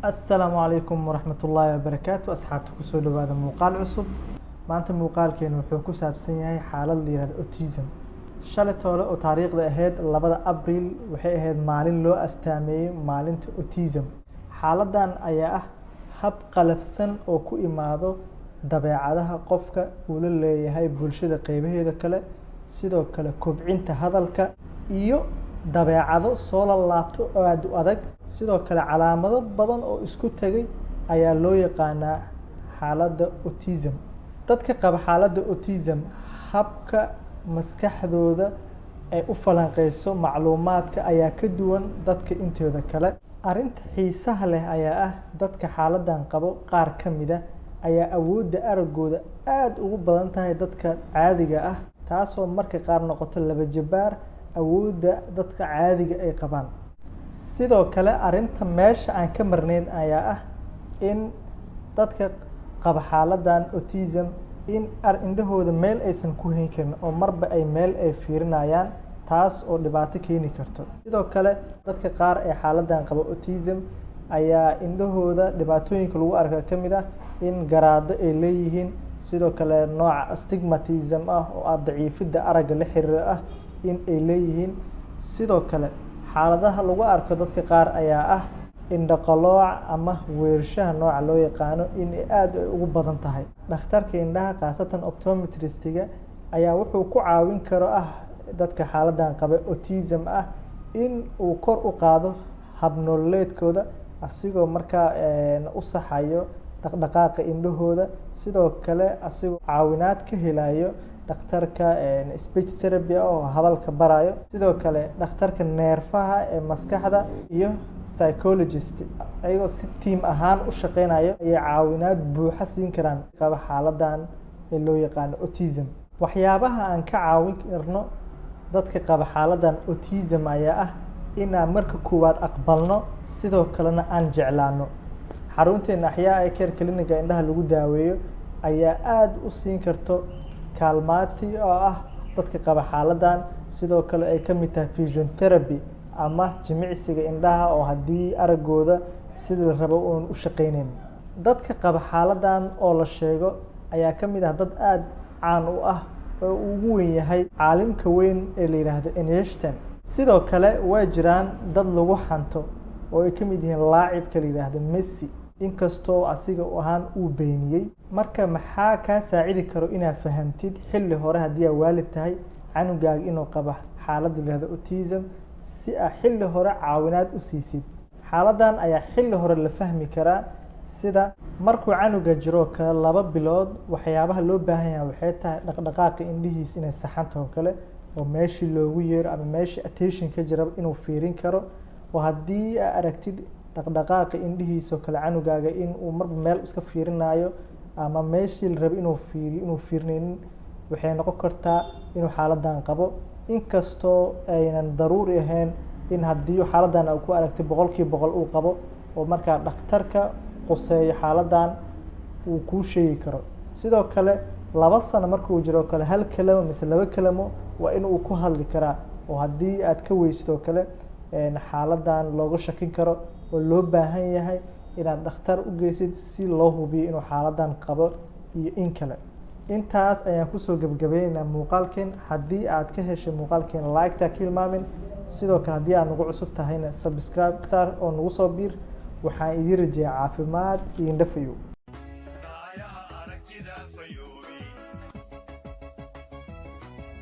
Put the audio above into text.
Asalaamu calaykum waraxmatullaahi wabarakaatu. Asxaabta, kusoo dhawaada muuqaal cusub. Maanta muuqaalkeenu wuxuu ku saabsan yahay xaalad la yihahdo autism. Shalay toole oo taariikhda ahayd 2da Abriil waxay ahayd maalin loo astaameeyey maalinta autism. Xaaladan ayaa ah hab qalafsan oo ku imaado dabeecadaha qofka uu la leeyahay bulshada qeybaheeda kale, sidoo kale kobcinta hadalka iyo dabeecado soo lalaabto oo aada u adag. Sidoo kale calaamado badan oo isku tegay ayaa loo yaqaanaa xaaladda autism. Dadka qaba xaaladda autism, habka maskaxdooda ay u falanqeyso macluumaadka ayaa ka duwan dadka intooda kale. Arrinta xiisaha leh ayaa ah, dadka xaaladan qabo qaar ka mid ah ayaa awoodda araggooda aada ugu badan tahay dadka caadiga ah, taasoo marka qaar noqoto laba jabaar awoodda dadka caadiga ay qabaan. Sidoo kale arrinta meesha aan ka marnayn ayaa ah in dadka qaba xaaladan autism in indhahooda meel aysan ku hayn karin oo marba ay meel ay fiirinayaan, taas oo dhibaato keeni karto. Sidoo kale dadka qaar ee xaaladan qaba autism ayaa indhahooda dhibaatooyinka lagu arka ka mid ah in garaado ay leeyihiin, sidoo kale nooca astigmatism ah oo ah daciifidda aragga la xiriira ah in ay leeyihiin. Sidoo kale xaaladaha lagu arko dadka qaar ayaa ah indhaqalooc ama weershaha nooca loo yaqaano in ay aada ay ugu badan tahay. Dhakhtarka indhaha, khaasatan optometristiga, ayaa wuxuu ku caawin karo ah dadka xaaladan qaba autism ah in uu kor u qaado habnololeedkooda, asigoo markaa u saxayo dhaqdhaqaaqa indhahooda, sidoo kale asigoo caawinaad ka helayo dhakhtarka speech therapy oo hadalka barayo, sidoo kale dhakhtarka neerfaha ee maskaxda iyo psychologist. Ayagoo si team ahaan u shaqeynayo ayay caawinaad buuxa siin karaan qaba xaaladan ee loo yaqaano autism. Waxyaabaha aan ka caawin karno dadka qaba xaaladan autism ayaa ah inaan marka koowaad aqbalno, sidoo kalena aan jeclaano. Xarunteena Axyaa Eye Care Clinic-ga indhaha lagu daaweeyo ayaa aada u siin karto kaalmaati oo ah dadka qaba xaaladan, sidoo kale ay ka mid tahay vision therapy ama jimicsiga indhaha oo haddii araggooda sidii la rabo uun u shaqeyneyn. Dadka qaba xaaladan oo la sheego ayaa ka mid ah dad aada caan u ah oo uu ugu weyn yahay caalimka weyn ee la yidhaahdo Einstein. Sidoo kale way jiraan dad lagu xanto oo ay ka mid yihiin laacibka la yidhaahdo Messi, inkastoo asiga ahaan uu beeniyey. Marka maxaa kaa saacidi karo inaad fahamtid xilli hore haddii aa waalid tahay canugaaga inuu qabo xaaladda la yihahdo autism, si aa xilli hore caawinaad u siisid? Xaaladan ayaa xilli hore la fahmi karaa, sida markuu canuga jiro kale 2 bilood. Waxyaabaha loo baahan yahay waxay tahay dhaqdhaqaaqa indhihiis inay saxanta oo kale, oo meeshii loogu yeero ama meeshii attention ka jira inuu fiirin karo, oo haddii aa aragtid dhaqdhaqaaqa indhihiisa oo kale canugaaga in uu marba meel iska fiirinayo ama meeshii la rabo inuu fiiriyo inuu fiirinaynin, waxay noqon kartaa inuu xaaladan qabo, inkastoo aynan daruuri ahayn in haddii xaaladan aa ku aragtay 100% uu qabo, oo markaa dhakhtarka quseeyo xaaladan uu kuu sheegi karo. Sidoo kale 2 sano markuu jiro kale, hal kelamo mise laba kelamo waa in uu ku hadli karaa, oo haddii aad ka weysid oo kale xaaladan looga shakin karo oo loo baahan yahay inaad dhakhtar u geysid si loo hubiyo inuu xaaladan qabo iyo in kale. Intaas ayaan kusoo gebgabaynaynaa muuqaalkeen. Haddii aad ka heshay muuqaalkeen, like-ta ka hilmaamin. Sidoo kale haddii aad nagu cusub tahayna, subscribe saar oo nagu soo biir. Waxaan idiin rajeeyaa caafimaad iyo indhafayow.